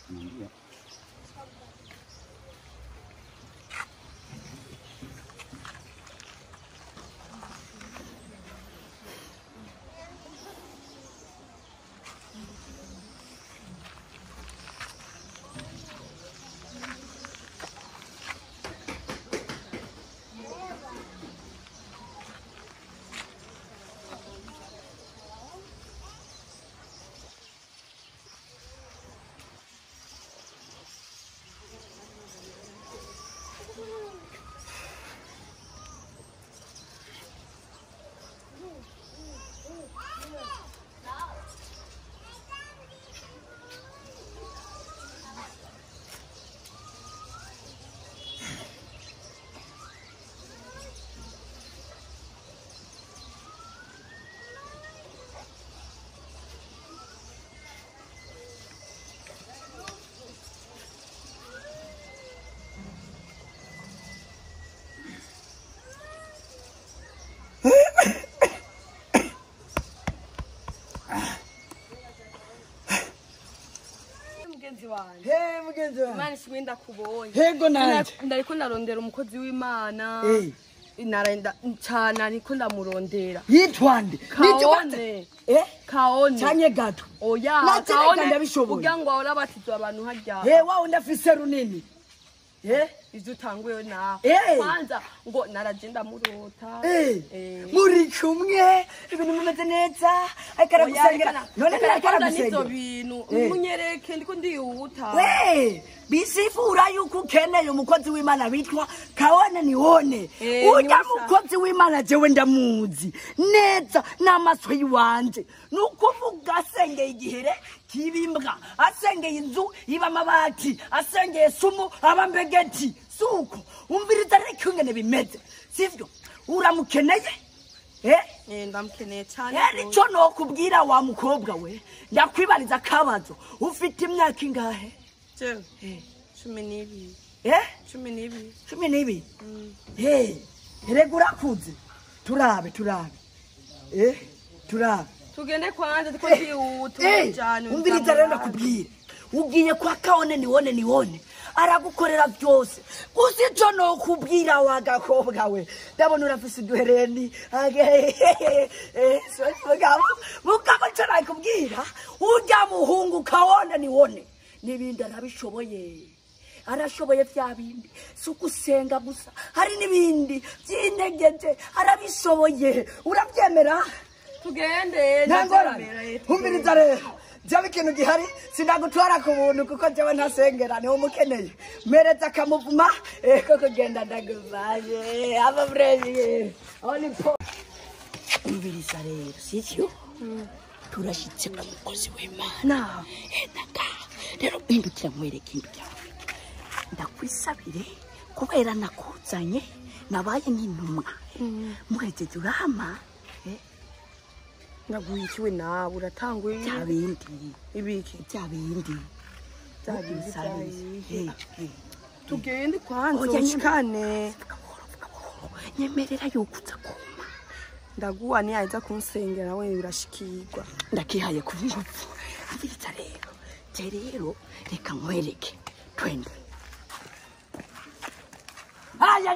Ndio. Hey mugenzi wanjye. Imana ishimwe ndakubonye. Hego nanje. Ndariko ndarondera umukozi w'Imana. Narenda cyane ariko ndamurondera. Yitwa nde? Kaone. Kaone. Canye gato. Oya, Kaone. Ndabishoboye. Kugira ngo ahora abatizwa abantu harya. Wa undi afise runini. Ivyo utanguye nawe. Kwanza ngo naraje ndamurota. Muri kumwe ibintu bimeze neza. Ariko aragusengera. None ariko aragusengera. Ivyo bintu munyereke ndiko ndiyuta. We bisifura yuko ukeneye umukozi w'Imana bitwa Kaone niwone. Urya mukozi w'Imana jewe ndamuzi neza n'amaso yiwanje. Nukuvuga asengeye igihere kibimbwa, asengeye inzu iba amabati, asengeye sumu aba mbegeti. Suko umviriza reka ingene bimeze. Sivyo uramukeneye? Ndamukeneye cyane. Nico nokubwira wa mukobwa we, ndakwibariza akabazo. Ufite imyaka ingahe? Jewe 12. 12. 12. Erega urakuze. Turabe. Turabe. Tugende kwanza ndiko ndihuta cyane. Umviriza rero ndakubwira. Ugiye kwa Kaone niwone. Aragukorera byose. Gusa ico nokubwira wa gakobwa we. Ndabona urafise uduhereni. Mugabo ico nakubwira, urya muhungu Kaone niwone. Nibindi arabishoboye. Arashoboye vya bindi. Si ugusenga gusa. Hari n'ibindi byintegeje arabishoboye. Urabyemera? Tugende. Ntangorane. Umviriza rero. Jewe ikintu gihari sinagutwara ku buntu kuko jewe ntasengera niwe umukeneye. Mpereza akamuvuma ko kugenda ndaguvaye. Aba fresh. Oni po. Umviriza rero, sivyo? Turashitse ku mukozi w'Imana. Rero mpindukira nkwereke indukira. Ndakwisabire kubera nakuzanye nabaye nk'intumwa. Muhejeje urama. Naguhikiwe nawe uratanguye bya bindi. Ibiki? Bya bindi. Tugende kwanza ushikane. Nyemerera yuko uza kuma. Ndaguha niyaza kunsengera we urashikirwa. Ndakihaye ku ngufu. Umviriza rero. Rero reka nkwereke. Twende. Aya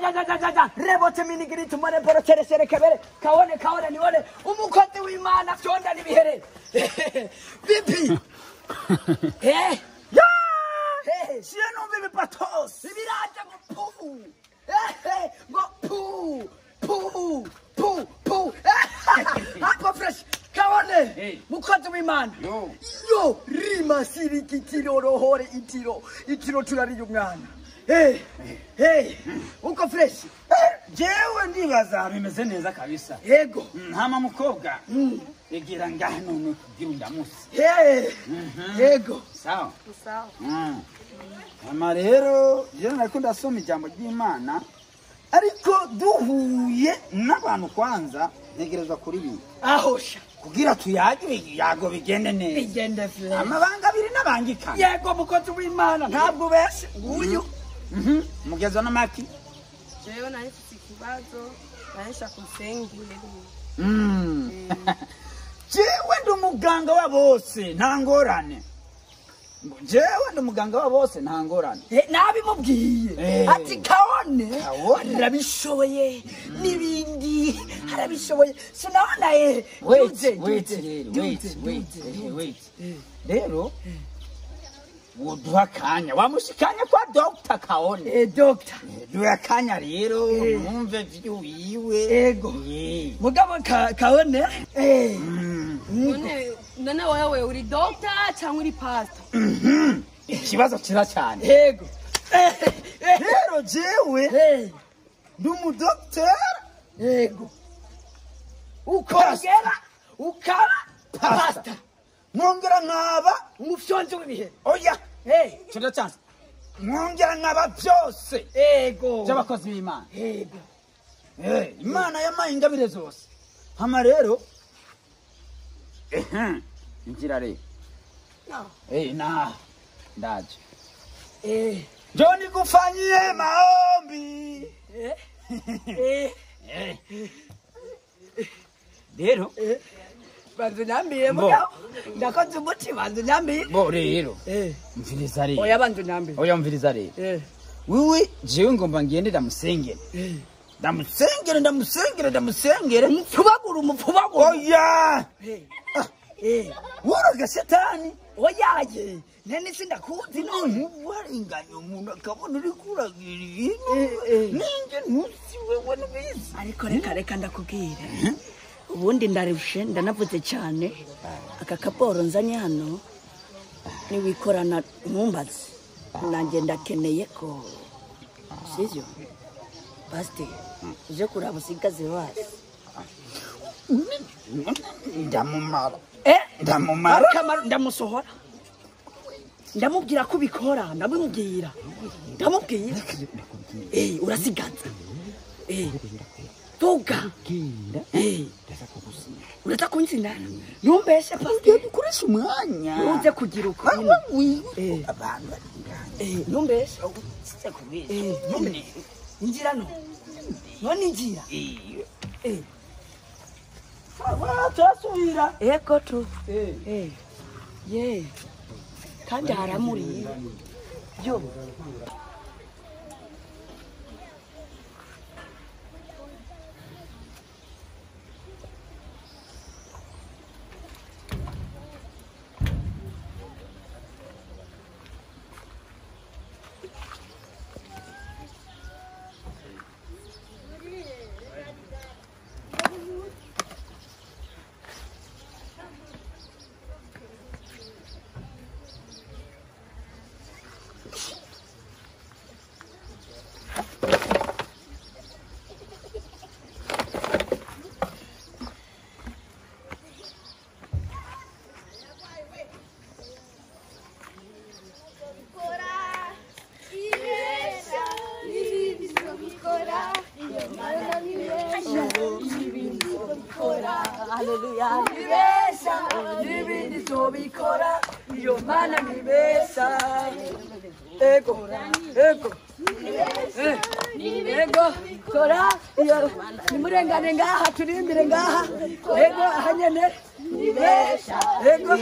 rebote minigiri tumane poro chere kebere kaone nione umukozi w'Imana fyonda nibihere. Vipi? Ya! Siye numva ibipatos. Ibiraje ngo pu. Ngo pu pu pu pu. Hapo fresh. Kaone mukozi w'Imana. Yo rima sirikitiro rohore itiro. Itiro turariye umwana. Uko fresh. Jewe ndibaza bimeze neza kabisa. Yego. Ntama mukobwa. Egira ngahe none kugira undamusi. Yego. Sawa. Sawa. Ama rero jewe nariko ndasoma ijambo ry'Imana ariko duhuye n'abantu kwanza ntegerezwa kuri bibi. Ahosha. Kugira tuyage yago bigende neza. Bigende fresh. Amabanga abiri n'abangikana. Yego mukozi w'Imana ntabwo ubeshe nguyu. Mugezo n'amaki. Jewe nari mfite ikibazo narisha kunsengera. Jewe ndi umuganga wa bose nta ngorane. Jewe ndi umuganga wa bose nta ngorane. Nabimubwiye ati Kaone arabishoboye n'ibindi arabishoboye. Sinaona wait wait wait. Rero woduha akanya wamushikanya kwa Dr. Kaone. Dr. Duha akanya rero mwumve vy'iwiwe. Ego. Mugabo Kaone none wewe uri doctor cyangwa uri pastor? Ikibazo kira cyane. Ego. Rero jewe ndi umudocteur. Ego. Ukongera ukaba pastor. Mwongera nkaba umufyonzi w'ibihe. Oya. Cyo chance. Mwongera nkaba byose. Ego. By'abakozi b'Imana. Ego. Imana yamaye ingabire zose. Hama rero injira rero. Na ndaje. Njoo nikufanyie maombi. Rero banzu nyambiye mugabo ndakoze umuti banzu nyambiye. Bo rero mviriza rero. Oya banzu nyambiye. Oya mviriza rero. Wewe jewe ngomba ngende ndamusengere. Ndamusengere ndamusengere ndamusengere. Mupfubagura umupfubagura. Oya. Woroga shetani. Oyaye nene sindakuzi none warenganya umuntu akabona uri kuragira ibintu ninjye ntuzi wewe nubizi. Ariko reka ndakubwira. Ubundi ndarushe ndanavuze cyane aka kaporo nzanye hano niwikorana ntumbaze nanjye ndakeneye ko sivyo pastor uje kuraba usigaze basi. Ndamumara ndamumara ndamusohora ndamubwira ko ubikora ndamubwira urasigaza vuga uraza kunzina ntumbeshe pastor ukoresha umwanya uze kugira uko abantu ntumbeshe injira no none injira turasubira ego tu ye kandi haramuriye yo. Ego, ego, ego, kora, nimurengane ngaha turimbire ngaha, ego ahanyene, ego,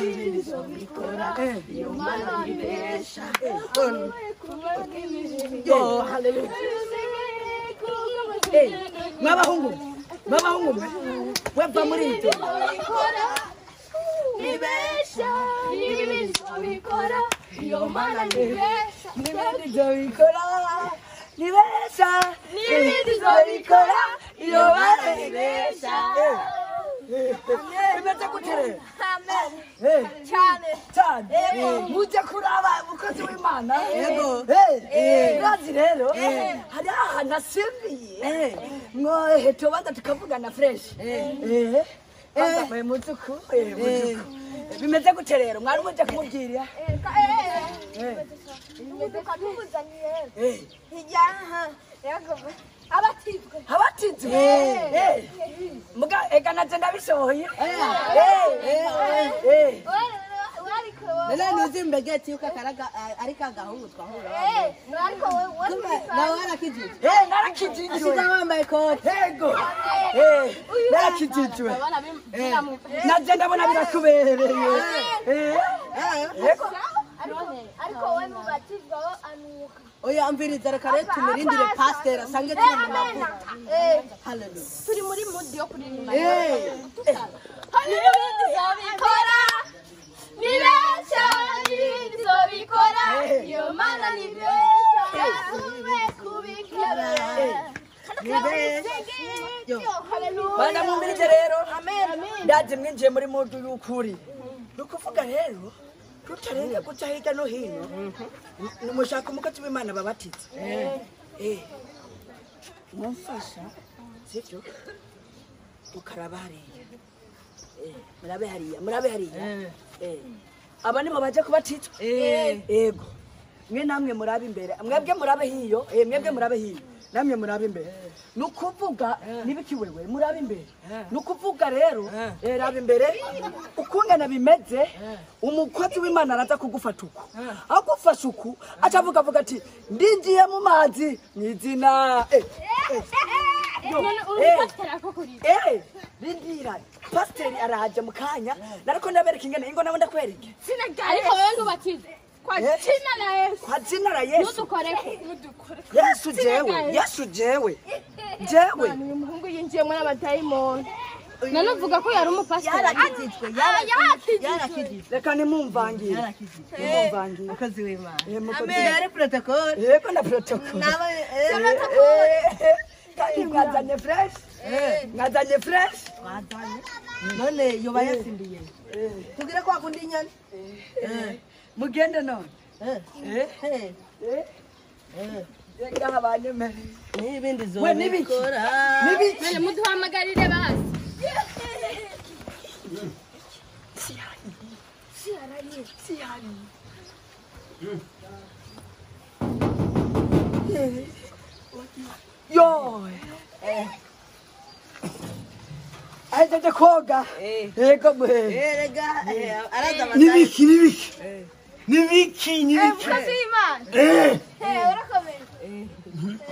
yo, haleluya. Mwabahungu, mwabahungu, weva muri ibyo. Nibesha, nibikora, iyo mana nibesha, nibikora, nibesha, nibikora, iyo mana nibesha. Bimeze gute rero? Amen. Cyane. Cyane. Mujye kuraba umukozi w'Imana. Yego. Urazi rero hari ahantu asimbiye mwohe tubanza tukavugana fresh. Muzuku, muzuku. Bimeze gute rero? Mwari muje kumubwira? Imodoka tumuzaniye. Hirya abatizwe. Abatizwe. Muga ega naje ndabishoboye. None nuzi mbegeti yuko akaraga ari kagahungu twahura. Ariko wewe nawe warakijijwe. Narakijijwe. Asiga wambaye ikoti. Yego. Narakijijwe. Naje ndabona birakubereye. Yego. Ariko wowe nubatizwa anuka. Oya amviriza reka rero tumurindire pastor asange turi mu mavuta. Hallelujah. Turi muri mood yo kuririmba. N'ibindi zobikora. Nibesha n'ibindi zobikora. Iyo mana nibesha. Yasume kubikora. Bana mumbirije rero. Ndazi mwinjiye muri mood y'ukuri. Nukuvuga rero tutarenga guca hirya no hino. Nimushaka umukozi w'Imana babatize. Mumfasha sivyo? Ukaraba hariya. Murabe hariya, murabe hariya. Aba nibo baje kubatizwa. Yego. Mwe namwe murabe imbere. Mwebwe murabe hiyo, mwebwe murabe hiyo. Namwe murabe imbere. Nukuvuga nibiki wewe murabe imbere. Nukuvuga rero raba imbere ukungana bimeze umukozi w'Imana araza kugufata uku. Agufasha uku acavuga avuga ati ndinjiye mu mazi mwizina. Rindira pasiteri araje mu kanya nariko ndabereka ingene ingo nabo ndakwereke. Ariko wewe ntubatize. Kwa jina la Yesu. Kwa jina la Yesu. Nudukoreko. Yesu jewe, Yesu jewe. Jewe. Uyu muhungu yinjiye muri abadayimoni. None uvuga ko yari umupasiteri. Yarakijijwe, yarakijijwe. Reka nimumvangire. Yarakijijwe. Nimumvangire. Mukozi w'Imana. Amen. Yari protocol. Yego na protocol. Nawe Kandi mwazanye fresh. Mwazanye fresh. Mwazanye. None yoba yasimbiye. Tugire kwa kundi inyana. Mugende none. Reka abanyemere. N'ibindi We nibiki? zobikora. Nibiki? None muduhamagarire basi. Yo. Ahejeje koga. Yego mwe. Erega araza amasaha. Nibiki nibiki. Nibiki nibiki. Umukozi w'Imana. Urakomeye.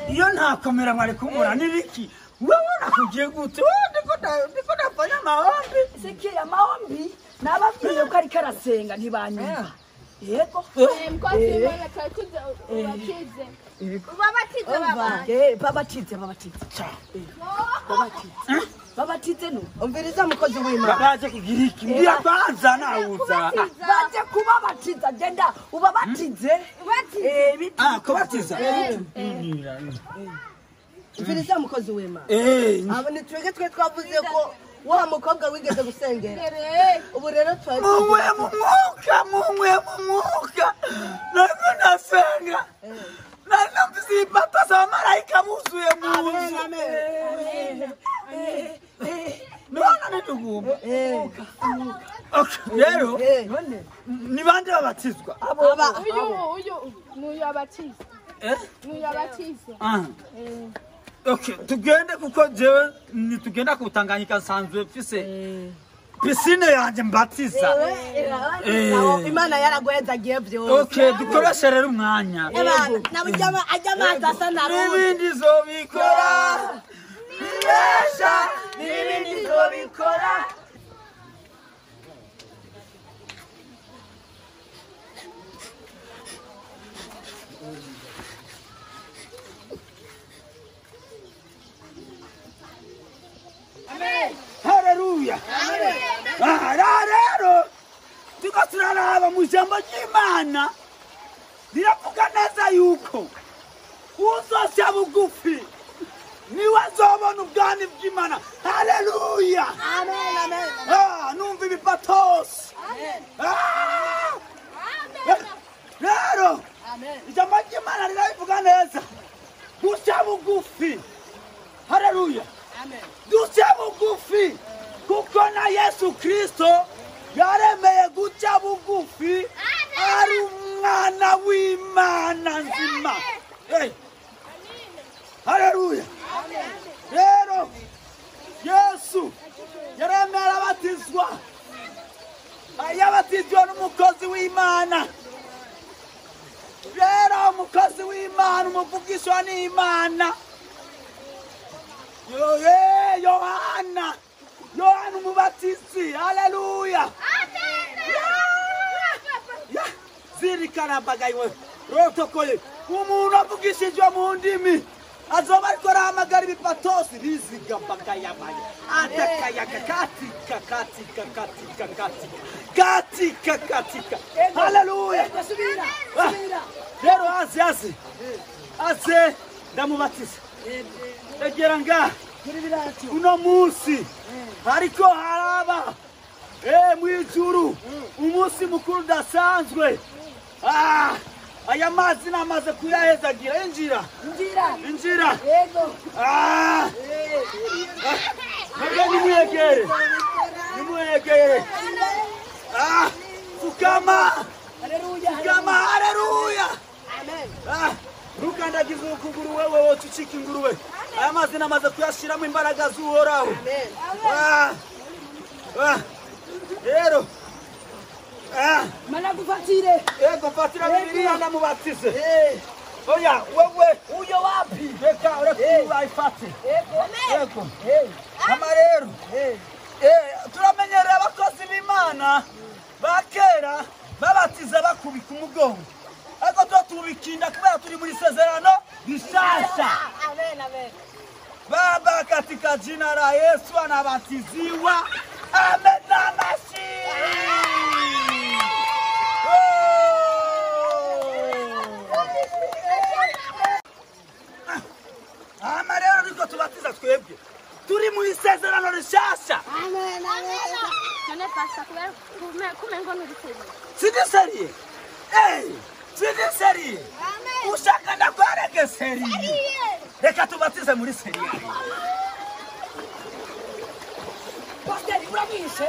Iyo ntakomera mwari kumbura nibiki. Wewe nakugiye gute? Ndiko ndafanya maombi. Sikia maombi nababwiye ko ariko arasenga ntibanyumva. Yego. Umukozi w'Imana twari tuzi ubatize. Ubabatize baba. Babatize babatize. Babatize. Babatize no. Umviriza mukozi w'Imana. Baje kugira iki? Mbira kwanza nawuza. Baje kubabatiza genda ubabatize. Ah, kubatiza. Umviriza mukozi w'Imana. Abo ni twege twe twavuze ko wa mukobwa wigeze gusengera. Ubu rero twari Mumwe mu mwuka, mumwe mu mwuka. Nariko ndasenga. Nari numvise ipata za marayika buzuye mu nzu. None nitugumba. Okay, rero ni bande babatizwa? Uyu nuyu abatize. Nuyu abatize. Okay, tugende kuko jewe nitugenda ku Tanganyika nsanzwe mfise piscine yanje mbatiza. Imana yaragwezagiye byose. Okay, dukoreshe rero umwanya. Nabo ajya amazi asa na ruzi. N'ibindi zobikora. Nibesha n'ibindi zobikora. Haleluya. Rero tuko turaraba mu ijambo ry'Imana riravuga neza yuko uzosya bugufi niwe azobona ubwami bw'Imana. Haleluya. Amen, amen. Numva ibipatos. Rero ijambo ry'Imana rirabivuga neza gusya bugufi. Haleluya. Duce bugufi kuko na Yesu Kristo yaremeye guca bugufi ari umwana w'Imana nzima. Haleluya. Rero Yesu yaremeye arabatizwa. Yabatizwa n'umukozi w'Imana. Rero umukozi w'Imana umuvugishwa n'Imana. Yohana, Yohana umubatizi. Haleluya. Zirikarabagayiwe rotokoye umuntu avugishijwe mu ndimi azoba ariko arahamagara ibipatosi rizigabagayamaye atakayaga katika katika katika katika katika katika. Haleluya. Rero aze aze aze ndamubatiza egera nga uno munsi hariko haraba mwijuru umunsi mukuru udasanzwe. Aya mazi namaze kuyahezagira. Injira injira yego. Nimwegere nimwegere. Fukama fukama. Haleluya. Amen. Ntukandagize ukuguru wewe wote ucika ingurube. Aya mazi namaze kuyashiramo imbaraga z'Uhoraho. Amen. Rero mana gufatire. Yego fatira Bibiliya ndamubatize. Oya wewe uyo wapi? Reka reka ayifate. Yego. Ama rero turamenyereye abakozi b'Imana ba kera babatiza bakubika umugongo, ariko tuba tubikinda kubera turi muri sezerano rishasha. Amen, amen. Baba katika jina la Yesu anabatiziwa. Amen na mashi. Ama rero niko tubatiza twebwe turi mu isezerano rishasha. Amen, amen. None pastor kubera kumengo nuri sérieux. Sidi sérieux. Sidi sérieux. Ushaka ndakwereke sérieux. Reka tubatize muri sérieux. Pastor uramwishe.